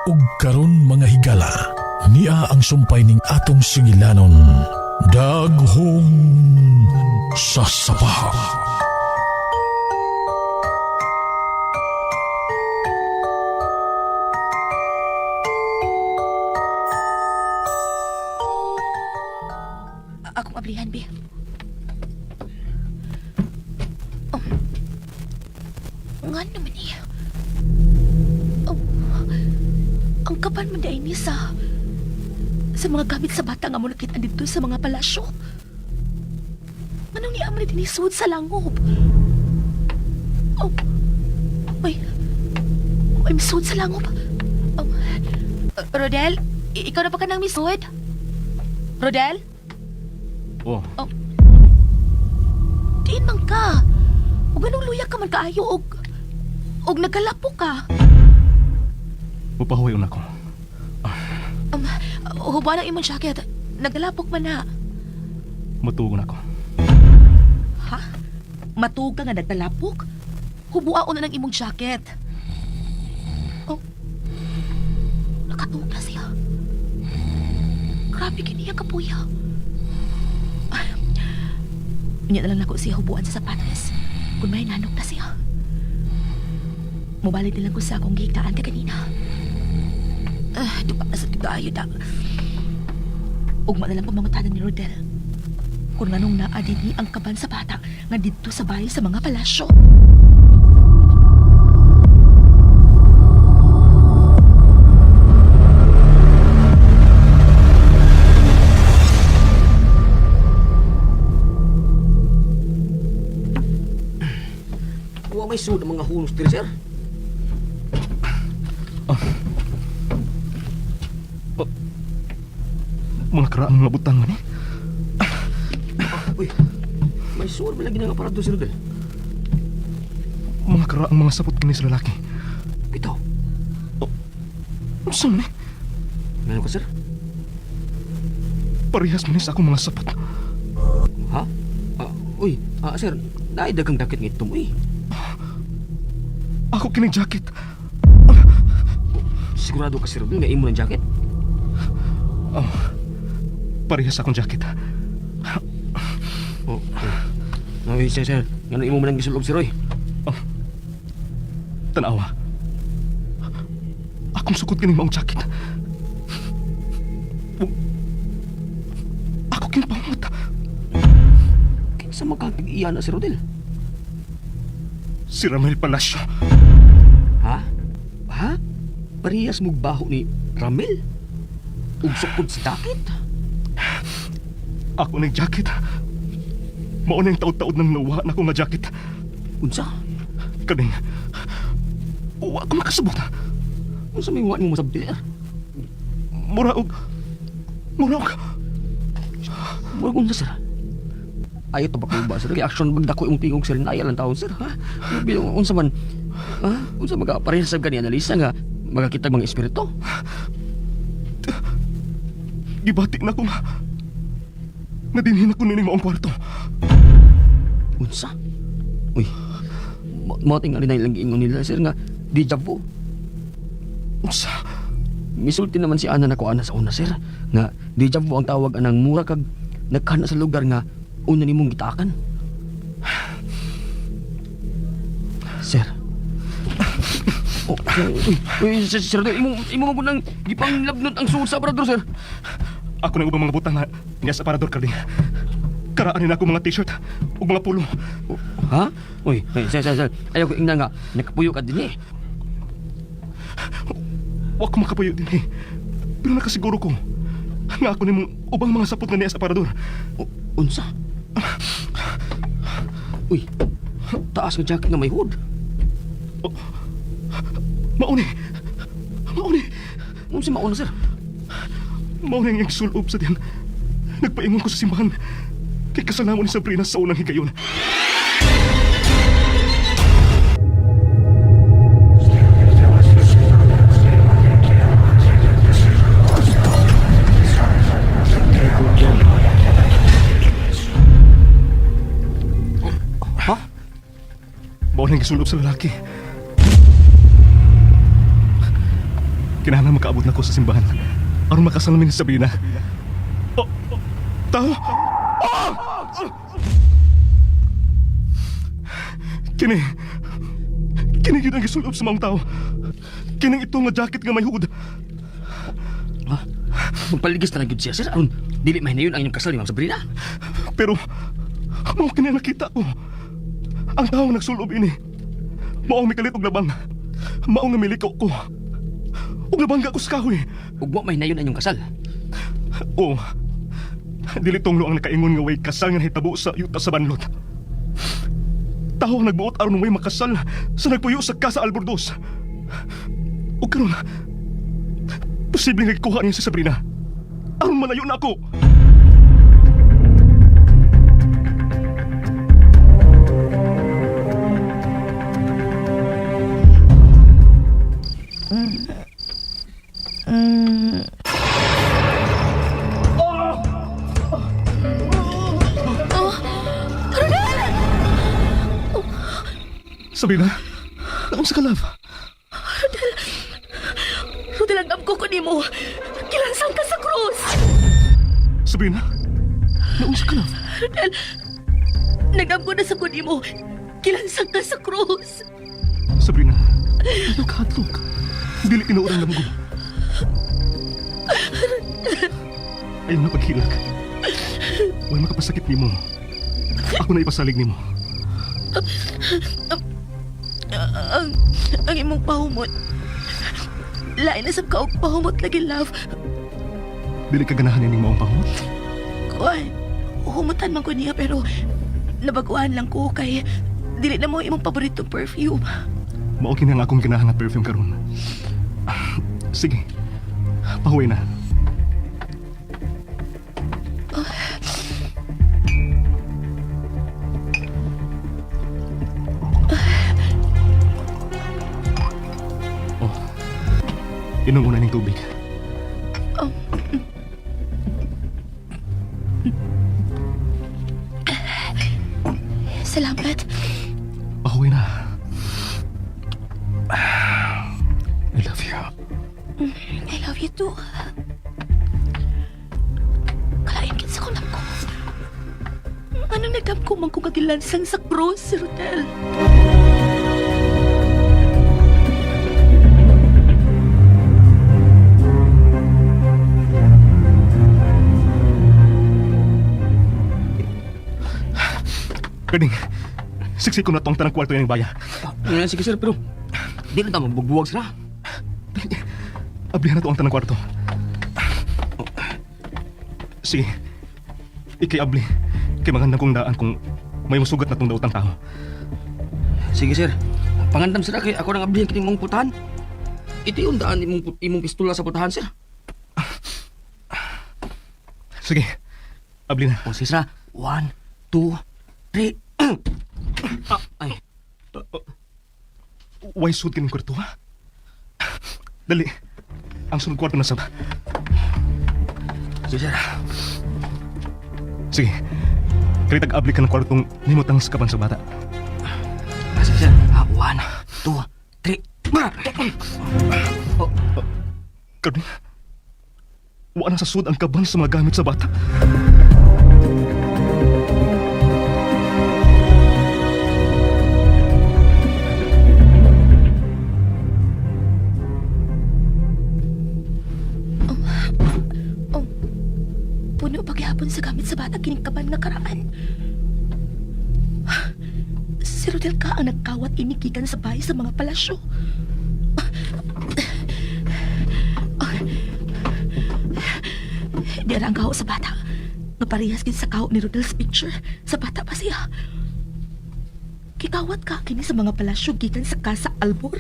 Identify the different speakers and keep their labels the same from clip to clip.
Speaker 1: Ug karon mga higala, nia ang sumpay ning atong sugilanon, Daghong sa Sapa.
Speaker 2: Akong ablihan, Bi. Oh. Nga naman eh. Oh. Ang kapan man ni sa mga gamit sa bata nga mo nakita dito sa mga palasyo. Anong niya man dinisud sa langob? Oh. Ay. Ay, misud sa langob. Oh. Rodel, ikaw na ba ka ng misud? Rodel?
Speaker 3: Oh,
Speaker 2: Diin man ka. Ug anong luya ka man kaayo og nagkalapo ka.
Speaker 3: mupahuway una ko.
Speaker 2: Um, huba ng imong jacket. Nagkalapok man na.
Speaker 3: Matugon ako.
Speaker 2: Ha? Matuog ka nga nagkalapok? Hubua na ng imong jacket. Oh. Nakatuog na siya. Grabe kiniya kapuya. Ay, unya na lang nako siya hubuan sa sapatos. Kung may nanok na siya. Mubalik na lang ko sa akong gitaan ka kanina. Ah, dupa na sa tigayo da. Ugma na lang pamangutanan ni Rodel. Kung anong naa dinhi ang kaban sa bata nga didto sa bahay sa mga palasyo.
Speaker 4: Wa may sud ang mga hunos diri, sir.
Speaker 3: Mga karaang mga butang man eh.
Speaker 4: Uy, may suod ba lagi nga aparador, sir Rodel?
Speaker 3: Mga karaang mga sapot kini sa lalaki.
Speaker 4: Bitaw.
Speaker 3: Unsa man eh?
Speaker 4: Ngano ka, sir?
Speaker 3: Parehas man eh sa akong mga sapot.
Speaker 4: Ha? Ah, uy, sir, naay dagang dakit nga itom, uy.
Speaker 3: Ako kini jacket.
Speaker 4: Sigurado ka, sir Rodel, nga imo ng jacket?
Speaker 3: Oh, parehas akong jacket.
Speaker 4: Oh, oh. Uy, sir, sir, ngano imo man ang gisulob, sir, uy?
Speaker 3: Tanawa. Akong sukod kining maong jacket. Ako kini pamot.
Speaker 4: Kinsa makakig-iya na, sir Rodel?
Speaker 3: Si Ramel Palacio.
Speaker 4: Ha? Ha? Parehas mong baho ni Ramil? Ug sukod sa dakit?
Speaker 3: Ako ng jacket. Mao na yung taod-taod ng nawa na ko nga jacket.
Speaker 4: Unsa?
Speaker 3: Kaning, wa ko makasabot.
Speaker 4: Unsa may wa nimo masabti, sir?
Speaker 3: Mura og, mura og,
Speaker 4: Murag unsa, sir? Ayo to ba ba, sir? Kay action magdako imong tingog, sir. Naaya lang taon, sir, ha? Bilang unsa man, ha? Unsa maga parehas sa gani analisa nga magakita mga espiritu?
Speaker 3: gibati na ko nga. Nadinhin ako nining maong kwarto.
Speaker 4: Unsa? Uy. Mao tingali na ilang giingon nila, sir, nga deja vu.
Speaker 3: Unsa?
Speaker 4: Misulti naman si Ana na ko ana sa una, sir, nga deja vu ang tawag anang mura kag nagkana sa lugar nga una nimong gitakan. Sir. Oh, sir, uy, uy, sir, sir, imo imo man nang gipanglabnot ang suod sa aparador, sir.
Speaker 3: Ako nang ubang mga butang nga niya sa aparador kaling. Karaan nila ako mga t-shirt ug mga pulo.
Speaker 4: Oh, ha? Uy, uy, sir, sir, sir. Ayaw ko ingna nga nakapuyo ka din eh.
Speaker 3: Wa ko makapuyo din eh. Pero nakasiguro ko nga ako nimong ubang mga sapot nga niya sa aparador.
Speaker 4: O, unsa? Uy, taas nga jacket nga may hood.
Speaker 3: Mauni. Mauni.
Speaker 4: Unsa mauna, sir?
Speaker 3: Mauni ang iyang sulob sa diyan. Nagpaingon ko sa simbahan. Kay kasalanan ni Sabrina sa unang higayon.
Speaker 4: Ha?
Speaker 3: Mao nang gisulob sa lalaki. Kinahanglan makaabot na ko sa simbahan. Aron makasal mi ni Sabrina. Oh, oh, tao! Ah! Kini. Kini yun ang gisulob sa mga tao. Kining ito nga jacket nga may hood.
Speaker 4: Ha? Magpaligis na lang gyud siya, sir. Aron dili mahinayon ang inyong kasal ni Ma'am Sabrina.
Speaker 3: Pero, mao kini ang nakita ko. Ang tao nga nagsulob ini. Mao ang mikalit og labang. Mao nga miliko ko. Ug nabangga ko sa kahoy.
Speaker 4: Ug wa mahinayon ang inyong kasal.
Speaker 3: Oo. Dili tunglo ang nakaingon nga way kasal nga nahitabo sa yuta sa banlot. Tao ang nagbuot aron way makasal sa nagpuyo sa Casa Albornoz. Ug karon, posible nga gikuha niya si Sabrina. Aron malayo na ako. Sabrina, naunsa ka, love?
Speaker 2: Rodel, ang amko ko nimo. Kilansang ka sa krus.
Speaker 3: Sabrina, naunsa ka, love?
Speaker 2: Rodel, nag-amko na sa ko nimo. Kilansang ka sa krus.
Speaker 3: Sabrina, ayaw ka hadlok. Dili tinuod ang lamgo. Ayaw na paghilak. Huwag makapasakit nimo. Ako na ipasalig nimo.
Speaker 2: Ang imong pahumot. Lain na sab ka og pahumot lagi, love.
Speaker 3: Dili ka ganahan ining maong pahumot.
Speaker 2: Kuan, humutan man ko niya pero nabaguhan lang ko kay dili na mo imong paboritong perfume.
Speaker 3: Mao kini ang akong ganahan nga perfume karon. Sige. Pahuway na. Oh. Inom una ning tubig.
Speaker 2: Salamat.
Speaker 3: Pahuway na. I love you.
Speaker 2: I love you too. Kalain kin sa kunam ko. Anong nagdam ko man kung kagilansang sa krus, si Rodel?
Speaker 3: Karding, siksi ko na tong tanang kwarto yung baya.
Speaker 4: Ah, sige sir, pero dili na ta magbugbuwag sir. Ha?
Speaker 3: Ablihan na to ang tanang kwarto. Sige. Ikay abli. Kay magandang kong daan kung may masugat na tong dautang tao.
Speaker 4: Sige sir. Pangandam sir kay ako nang ablihan kining mong putahan. Ito yung daan imong pistola sa putahan sir.
Speaker 3: Sige. Abli na.
Speaker 4: O sige sir. 1 2 3. Ah, ay.
Speaker 3: Why sud kining kwarto ha? Dali. Ang sunod kwarto na sab.
Speaker 4: Sige sir.
Speaker 3: Sige. Kay tag-abli ka ng kwartong nimutang sa kaban sa bata.
Speaker 4: Ah, sige sir. Ah, 1 2 3. Bah! Oh,
Speaker 3: Karon. Wa na sa sud ang kaban sa mga gamit sa bata.
Speaker 2: Oh, puno paghihapon sa gamit sa bata kining kaban nga karaan. Si Rodel ka ang nagkawat inigikan sa bahay sa mga palasyo. Di ara ang kaho sa bata. Nga parehas gid sa kaho ni Rodel sa picture. Sa bata pa siya. Kikawat ka kini sa mga palasyo gikan sa Casa Albor.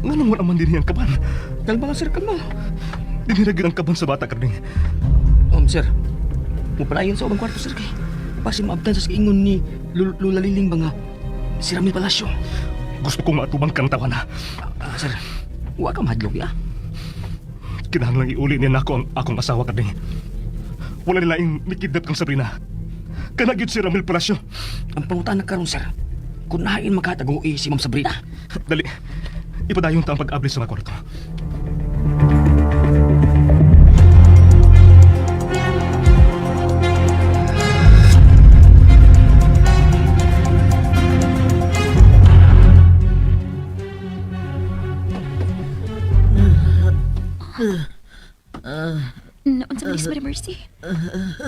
Speaker 3: Nganong wala man dinhi ang kaban?
Speaker 4: Kalma lang sir, kalma.
Speaker 3: Dinhi ra gyud ang kaban sa bata karning.
Speaker 4: Sir. Mupalayon sa ubang kwarto sir kay. Basi maabdan sa ingon ni Lula Liling ba nga si Ramil Palacio.
Speaker 3: Gusto kong maatubang kang tawana.
Speaker 4: Ah, sir, wa ka mahadlok ya.
Speaker 3: Kinahanglang iuli niya nako ang akong asawa karning. Wala nila ing mikidnap kang Sabrina. Kana gyud si Ramil Palacio.
Speaker 4: Ang pangutana karon sir, kung nain magkatagui si Ma'am Sabrina.
Speaker 3: Dali. Ipadayon ta ang pag-abli sa mga kwarto.
Speaker 2: Naunsa man ni Madam Mercy?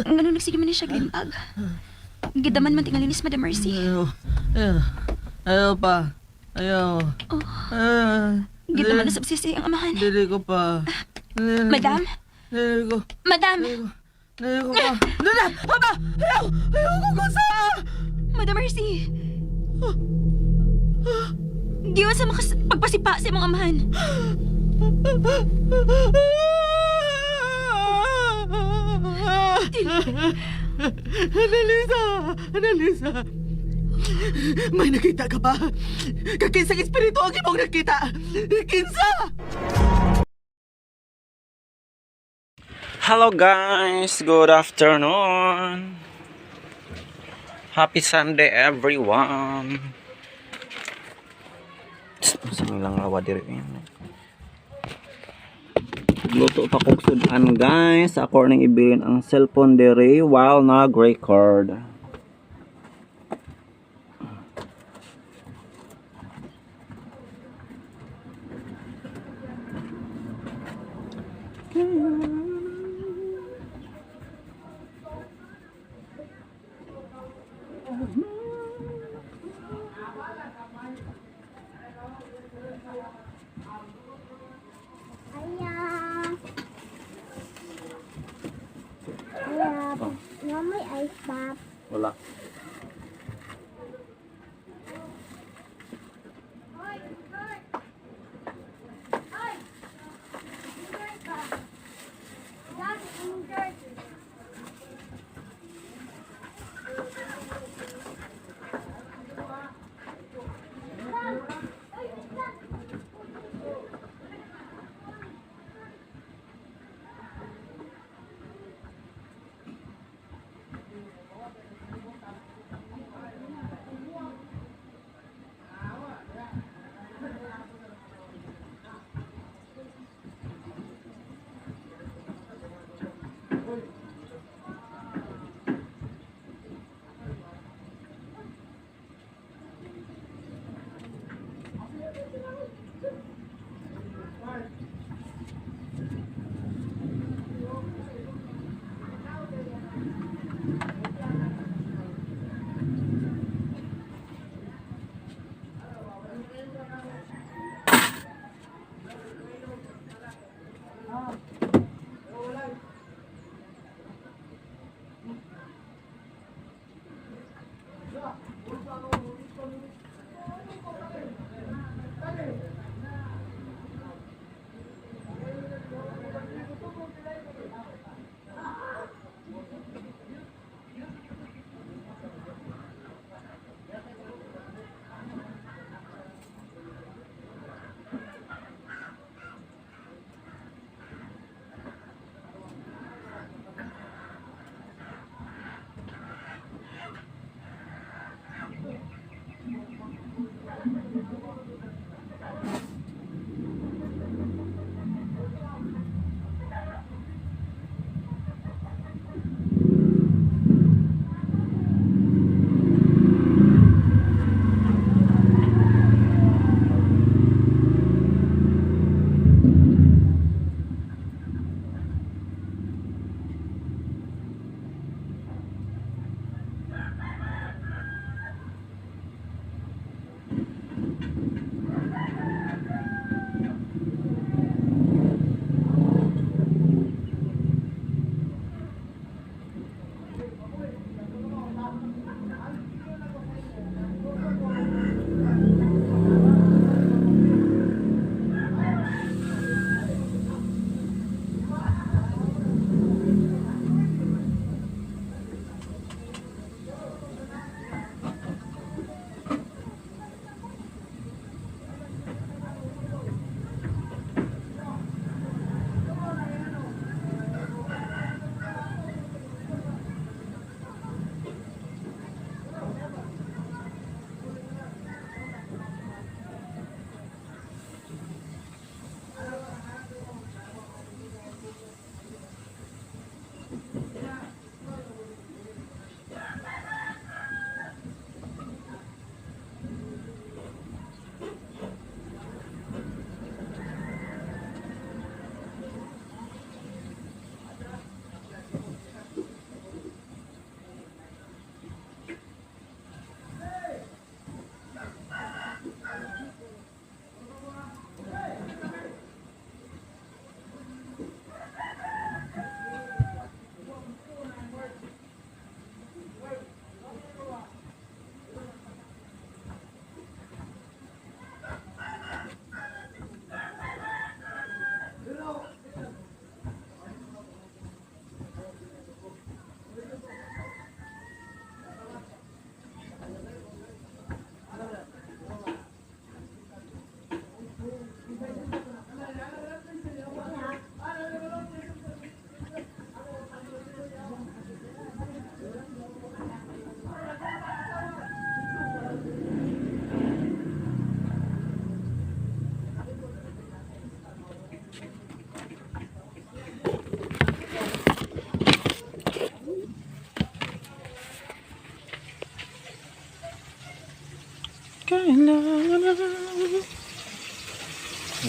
Speaker 2: Ngano nagsige man ni siya glimpag? Gidaman man tingali ni Madam Mercy.
Speaker 5: Ayaw. Ayaw. Ayaw pa. Ayaw.
Speaker 2: Oh.
Speaker 5: Ayaw.
Speaker 2: Gidaman na sabsisi ang amahan.
Speaker 5: Dili ko pa. Dili-
Speaker 2: Madam?
Speaker 5: Dili ko.
Speaker 2: Madam!
Speaker 5: Dili ko pa. Dili! Papa! Ayaw! Ayaw ko kusa!
Speaker 2: Madam Mercy! Giwan sa makas pagpasipa sa imong amahan.
Speaker 5: Annalisa! Annalisa! May nakita ka ba? Kakinsang espiritu ang imong nakita! Kinsa!
Speaker 6: Hello guys, good afternoon. Happy Sunday everyone. Sa lang lawa diri yan. Luto pa kog sudan guys. Ako ning ibilin ang cellphone diri while nag-record.
Speaker 7: Ayaw. Ayaw. Nga may ice pop.
Speaker 6: Wala.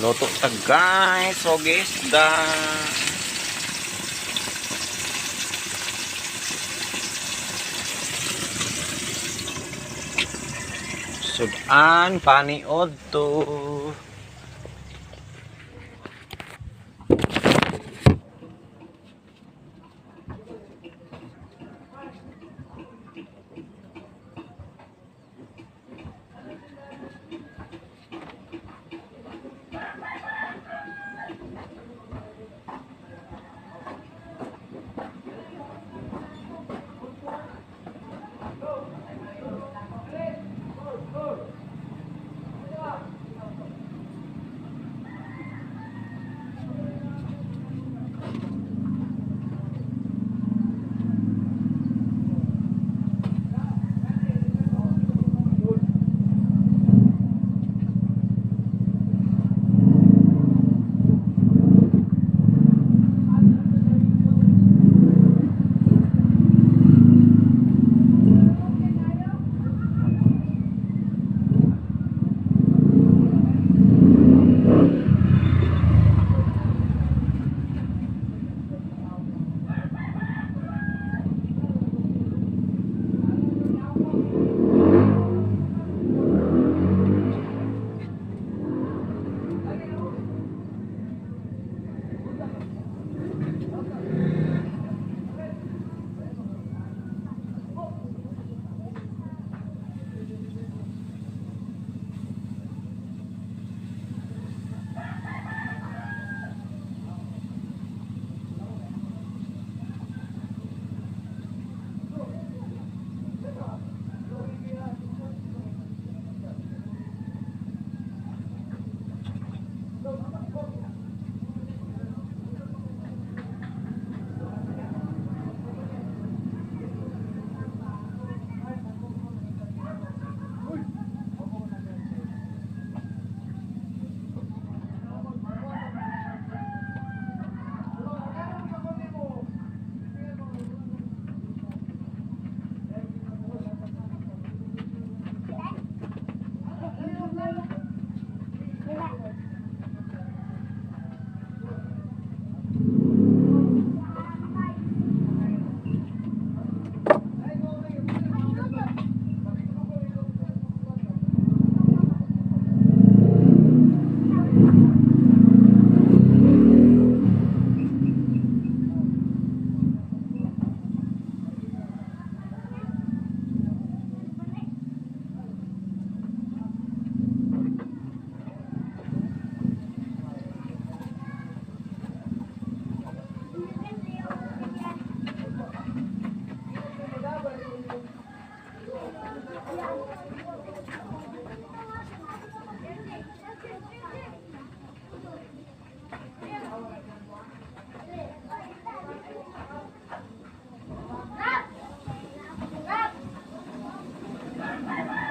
Speaker 6: Luto ta guys, og isda. Sudan paniod to.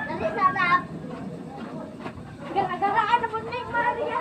Speaker 7: Dali sarap. Gara-garaan na po ni Maria.